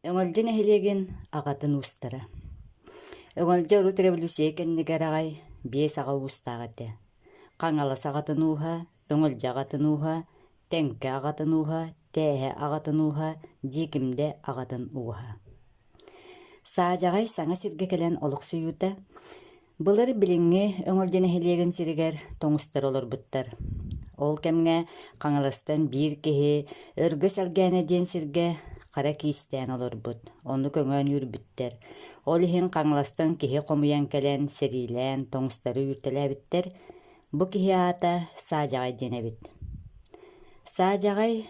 Өҥөлдьө нэһилиэгин аҕатын уустара. Өҥөлдьө урут революция кэннигэр аҕай биэс аҕа уустаах этэ. Хаҥалас аҕатын ууһа, Өҥөлдьө аҕатын ууһа, Тэҥкэ аҕатын ууһа, Тээһэ аҕатын ууһа, Дьиикимдэ аҕатын ууһа. Саадьаҕай саҥа сиргэ кэлэн олохсуйуута Былыр билиҥҥи Өҥөлдьө нэһилиэгин сиригэр тоҥустар олорбуттар. Ол кэмҥэ Хаҥаластан биир киһи Өргөс Элгээнэ диэн сиргэ хара киистээн олорбут, ону көҥөөн үүрбүттэр. Ол иһин Хаҥаластан киһи хомуйан кэлэн сэриилээн тоҥустары үүртэлээбиттэр. Бу киһи аата Саадьаҕай диэн эбит. Саадьаҕай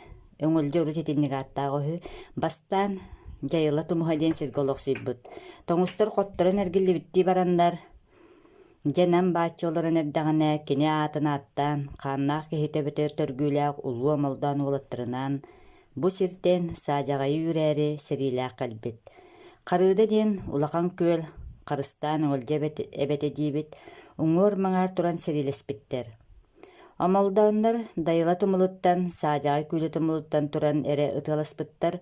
Өҥөлдьө урут итинник ааттаах үһү. Бастаан Дьайыла тумуһа диэн сиргэ олохсуйбут. Тоҥустар хотторон эргиллибиттии бараннар, дьэ нам бааччы олорон эрдэҕинэ кини аатын ааттаан, хааннаах киһи төбөтө төргүүлээх улуу Омолдоон уолаттарынаан бу сиртэн Саадьаҕайы үүрээри сэриилээх кэлбит. Харыыда диэн улахан күөл харыстаан Өҥөлдьө эбэтэ диибит, уҥуор-маҥаар туран сэриилэспиттэр. Омолдооннор Дайыла тумулуттан, Саадьаҕай күүлэ тумулуттан туран эрэ ытыаласпыттар,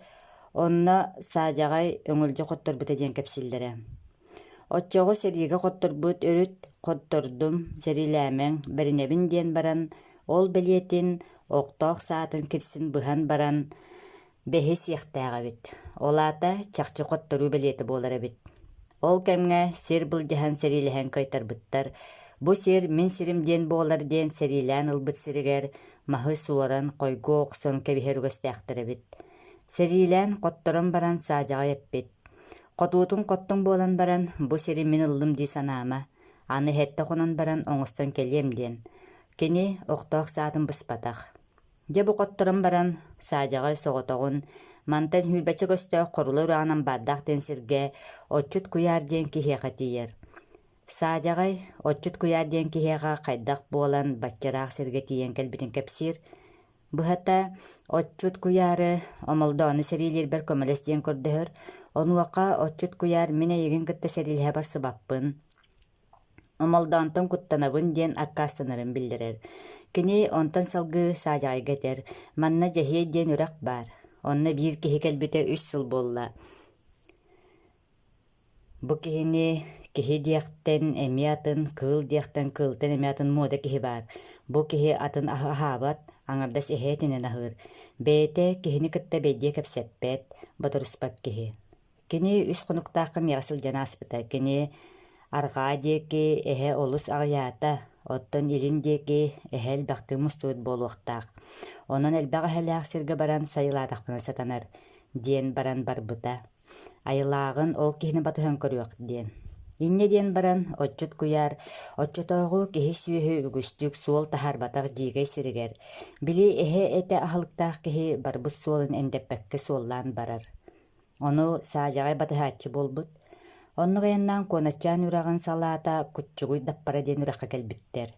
онно Саадьаҕай Өҥөлдьө хотторбута диэн кэпсииллэрэ. Оччоҕо сэриигэ хотторбут өрүт «хоттордум, сэриилээмэҥ, бэринэбин» диэн баран, ол бэлиэтин, охтоох саатын кирсин быһан баран, Бэһи сиэхтээх эбит, ол аата чахчы хотторуу бэлиэтэ буолар эбит. Ол кэмҥэ сир былдьаһан сэриилэһэн кыайтарбыттар, бу сир мин сирим диэн буолар диэн сэриилээн ылбыт сиригэр маһы суоран, хойгуо охсон кэбиһэр үгэстээхтэр эбит. Сэриилээн хотторон баран саадьаҕай эппит: «Хотуутун хоттуҥ буолан баран, бу сири мин ыллым дии санаама, аны сэттэ хонон баран оҥостон кэлиэм» диэн. Кини охтоох саатын быспатах. Дьэ бу хотторон баран, саадьаҕай соҕотоҕун, мантан сүүрбэччэ көстөөх Хорула үрэҕинэн баардаах диэн сиргэ Отчут Куйаар диэн киһиэхэ тиийэр. Саадьаҕай Отчут Куйаар диэн киһиэхэ хайдах буолан бачча ыраах сиргэ тиийэн кэлбитин кэпсиир. Быһата, Отчут Куйаары Омолдоону сэриилиирбэр көмөлөс диэн көрдөһөр. Онуоха Отчут Куйаар мин эйигин кытта сэриилэһэ барсыбаппын, Омолдоонтон куттанабын диэн аккаастанарын биллэрэр. Кини онтон салгыы Саадьаҕайга этэр: «Манна Дьэһиэй диэн үрэх баар, онно биир киһи кэлбитэ үс сыл буолла. Бу киһини киһи диэхтэн эмиэ атын, кыыл диэхтэн кыылтан эмиэ атын муода киһи баар. Бу киһи атын аһы аһаабат, аҥардас эһэ этинэн аһыыр. Бэйэтэ киһини кытта бэйдиэ кэпсэппэт, бодоруспат киһи. Кини үс хонуктаахха миэхэ сылдьан ааспыта. Кини арҕаа диэки эһэ олус аҕыйаата, оттон илин диэки эһэ элбэхтик мустубут буолуохтаах. Онон элбэх эһэлээх сиргэ баран сайылаатахпына сатанар, диэн баран барбыта. Айылааҕын ол киһини батыһан көрүөх диэн. Инньэ диэн баран, отчут куйаар оччотооҕу киһи-сүөһү үгүстүк суол таһаарбатах дьиикэй сиригэр, били эһэ этэ аһылыктаах киһи барбыт суолун эндэппэккэ суоллаан барар. Ону саадьаҕай батыһааччы буолбут. Оннук айаннаан Куоначчаан үрэҕин салаата Куччугуй Даппара диэн үрэххэ кэлбиттэр.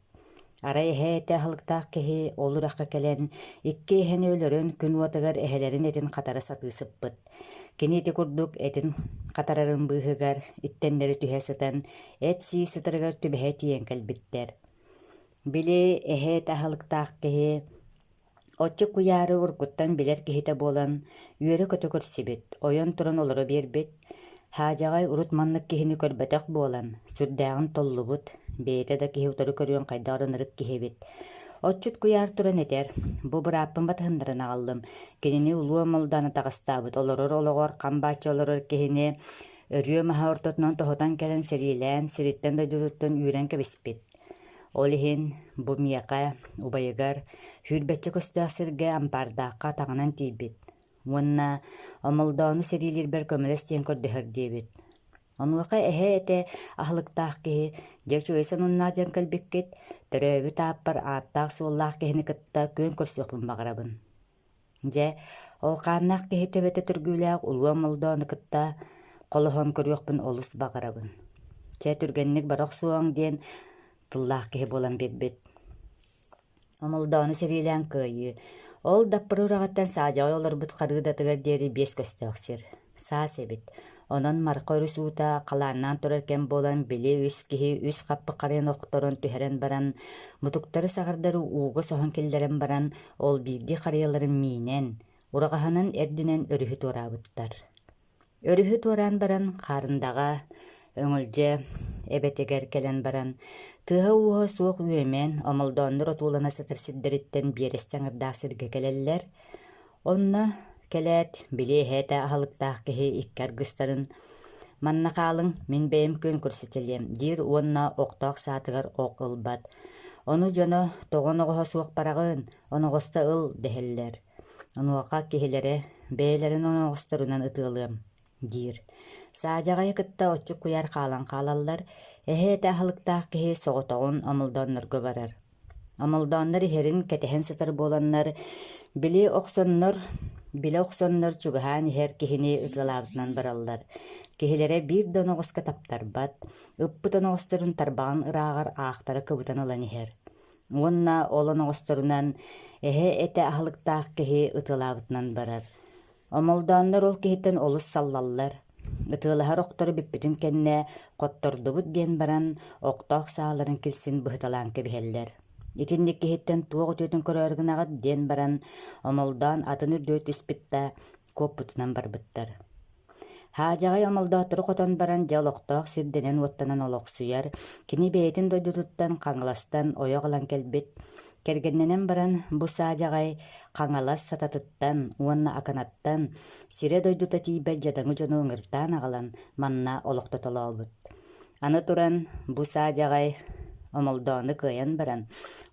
Арай эһэ этэ аһылыктаах киһи ол үрэххэ кэлэн икки эһэни өлөрөн күн уотугар эһэлэрин этин хатара сатыы сыппыт. Кини ити курдук этин хатарарын быыһыгар иттэннэри түһэ сытан эт сии сытарыгар түбэһэ тиийэн кэлбиттэр. Били эһэ этэ аһылыктаах киһи Оччо куйаары уруккуттан билэр киһитэ буолан, үөрэ-көтө көрсүбүт, ойон туран олоро биэрбит. Хаадьаҕай урут маннык киһини көрбөтөх буолан, сүрдээҕин толлубут, бэйэтэ да киһи утары көрүөн хайдах эрэ ынырык киһи эбит. Отчут куйаар туран этэр: «Бу бырааппын батыһыннаран аҕаллым, кинини улуу Омолдоон атаҕастаабыт, олорор олоҕор хам бааччы олорор киһини өрүө маһа ортотунан тоһутан кэлэн сэриилээн, сириттэн-дойдутуттан үүрэн кэбиспит. Ол иһин бу миэхэ, убайыгар, сүүрбэччэ көстөөх сиргэ ампаардаахха атаҕынан тиийбит уонна Омолдоону сэриилиирбэр көмөлөс диэн көрдөһөр диэбит. Онуоха эһэ этэ аһылыктаах киһи, дьэ үчүгэй сонуннаах дьон кэлбиккит, төрөөбүт ааппар ааттаах-суоллаах киһини кытта күөн көрсүөхпүн баҕарабын. Дьэ, ол хааннаах киһи төбөтө түргүүлээх улуу Омолдоону кытта холоһон көрүөхпүн олус баҕарабын. Чэ, түргэнник бара охсуоҥ диэн тыллаах киһи буолан биэрбит. Омолдоону сэриилээн кыайыы. Ол даппыр үрэҕиттэн саадьаҕай олорбут харыыдатыгар диэри биэс көстөөх сир. Саас эбит. Онон Марха өрүс уута халааннаан турар кэм буолан, били үс киһи үс хаппык харыйан охторон түһэрэн баран, мутуктары саҕардары ууга соһон киллэрэн баран, ол биирдии харыйаларын миинэн, ураҕаһынан эрдинэн өрүһү туораабыттар. Өрүһү туораан баран Хаарындаҕа, Өҥүлдьэ эбэтигэр кэлэн баран, тыаһа-ууһа суох үөмэн, омолдооннор отуулана сытар сирдэриттэн биэрэстэ аҥардаах сиргэ кэлэллэр. Онно кэлээт, били эһээтэ аһылыктаах киһи икки аргыстарын «Манна хаалыҥ, мин бэйэм күөн көрсүтэлиэм» диир уонна охтоох саатыгар ох ылбат. Ону дьоно «Тоҕо оноҕоһо суох бараҕын, оноҕосто ыл» дэһэллэр. Онуоха киһилэрэ «Бэйэлэрин оноҕосторунан ытыалыам» диир. Саадьаҕайы кытта оччук куйаар хаалан хаалаллар, эһэ этэ аһылыктаах киһи соҕотоҕун омолдооннорго барар. Омолдооннор иһэрин кэтэһэн сытар буоланнар, били охсоннор, билэ охсоннор чугаһаан иһэр киһини ытыалаабытынан бараллар. Киһилэрэ биир да оноҕоско таптарбат, ыппыт оноҕосторун тарбаҕын ырааҕар аахтара кыбытан ылан иһэр. Уонна ол оноҕосторунан эһэ этэ аһылыктаах киһи ытыалаабытынан барар. Омолдооннор ол киһиттэн олус саллаллар. Ытыалаһар охторо бүппүтүн кэннэ хоттордубут диэн баран, охтоох сааларын килсин быһыталаан кэбиһэллэр. Итинник киһиттэн туох үтүөтүн көрөөрү гынаҕыт диэн баран, Омолдоон атын үрдүгэр түспүт да, куоппутунан барбыттар. Хаадьаҕай омолдооттору хотон баран дьэ олохтоох сирдэнэн-уоттанан олохсуйар, кини бэйэтин дойдутуттан Хаҥаластан ойох ылан кэлбит. Кэргэннэнэн баран бу саадьаҕай Хаҥалас Сататыттан уонна Аканаттан сирэ-дойдута тиийбэт дьадаҥы дьону ыҥыртаан аҕалан манна олохтотолообут. Аны туран, бу саадьаҕай Омолдоону кыайан баран,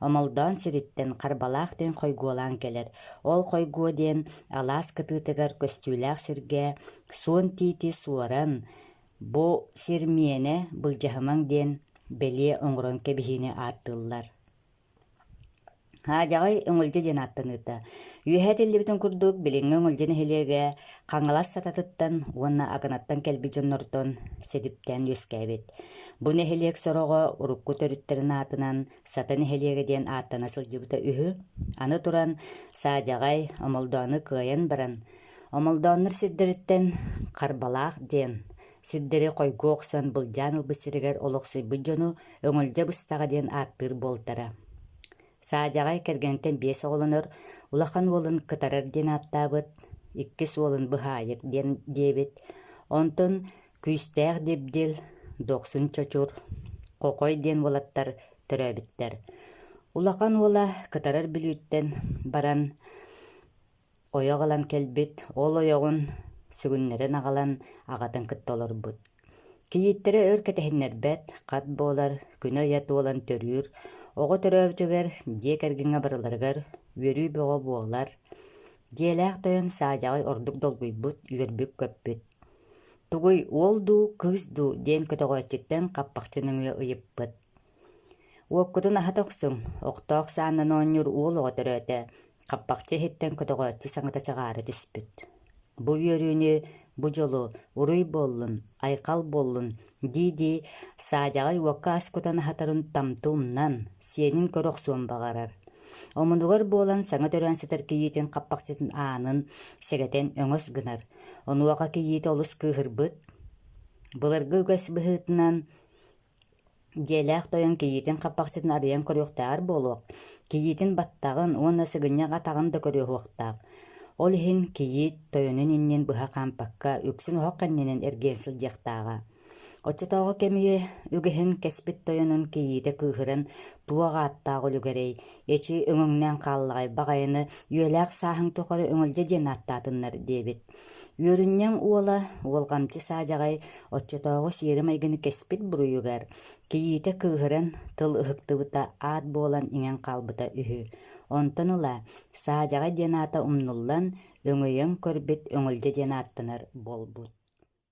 Омолдоон сириттэн Харбалаах диэн хойгуолаан кэлэр. Ол хойгуо диэн алаас кытыытыгар көстүүлээх сиргэ суон тиити суоран, бу сир миэнэ былдьаһымаҥ диэн бэлиэ оҥорон кэбиһиини ааттыыллар. Хаадьаҕай Өҥүлдьэ диэн ааттаныыта. Үөһэ этиллибитин курдук, билиҥҥи Өҥүлдьэ нэһилиэгэ Хаҥалас Сататыттан уонна Аканаттан кэлбит дьоннортон сэдиптээн үөскээбит. Бу нэһилиэк сороҕо урукку төрүттэрин аатынан Сата нэһилиэгэ диэн ааттана сылдьыбыта үһү. Аны туран, Саадьаҕай Омолдоону кыайан баран, Омолдооннор сирдэриттэн Харбалаах диэн сирдэри хойгуо охсон былдьаан ылбыт сиригэр олохсуйбут дьону Өҥөлдьө быстаҕа диэн ааттыыр буолтара. Саадьаҕай кэргэниттэн биэс оҕолонор, улахан уолун Кытарар диэн ааттаабыт, иккис уолун Быһаайык диэн диэбит, онтон Күүстээх Дибдил, Дохсун Чочур, Хохой диэн уолаттар төрөөбүттэр. Улахан уола Кытарар Бүлүүттэн баран Ойох ылан кэлбит, ол ойоҕун сүгүннэрэн аҕалан аҕатын кытта олорбут. Кийииттэрэ өр кэтэһиннэрбэт, хат буолар, күнэ-ыйа туолан төрүүр, оҕо төрөөбүтүгэр дьиэ кэргэҥҥэ барыларыгар үөрүү бөҕө буолар. Дьиэлээх тойон саадьаҕай ордук долгуйбут, үөрбүт-көппүт. Тугуй, уол дуу, кыыс дуу диэн көтөҕөөччүттэн хаппахчы нөҥүө ыйыппыт. Уоккутун аһата охсуҥ, охтоох саанан оонньуур уол оҕо төрөөтө, хаппахчы иһиттэн көтөҕөөччү саҥата чаҕаара түспүт. Бу үөрүүнү, бу дьолу уруй буоллун, айхал буоллун дии-дии саадьаҕай уокка ас кутан аһатарын тамты умнан, сиэнин көрө охсуон баҕарар. Омунугар буолан саҥа төрөөн сытар кийиитин хаппахчытын аанын сэгэтэн өҥөс гынар. Онуоха кийиитэ олус кыыһырбыт. Былыргы үгэс быһыытынан Дьиэлээх тойон кийиитин хаппахчытын арыйан көрүөхтээҕэр буолуох, кийиитин баттаҕын уонна сыгынньах атаҕын да көрүө суохтаах. Ол иһин кийиит тойонун иннин быһа хаампакка, үксүн оһох кэннинэн эргийэн сылдьыахтааҕа. Оччотооҕу кэм үйэ үгэһин кэспит тойонун кийиитэ кыыһыран туох ааттаах үлүгэрэй, эчи өҥөҥнөөн хааллаҕай баҕайыны үйэлээх сааһыҥ тухары өҥөлдьө диэн ааттаатыннар диэбит. Үөрүнньэҥ уола Уолҕамчы Саадьаҕай оччотооҕу сиэри-майгыны кэспит буруйугар кийиитэ кыыһыран тыл ыһыктыбыта аат буолан иҥэн хаалбыта үһү. Онтон ыла Саадьаҕай диэн аата умнуллан, өҥөйөн көрбүт Өҥөлдьө диэн ааттанар буолбут.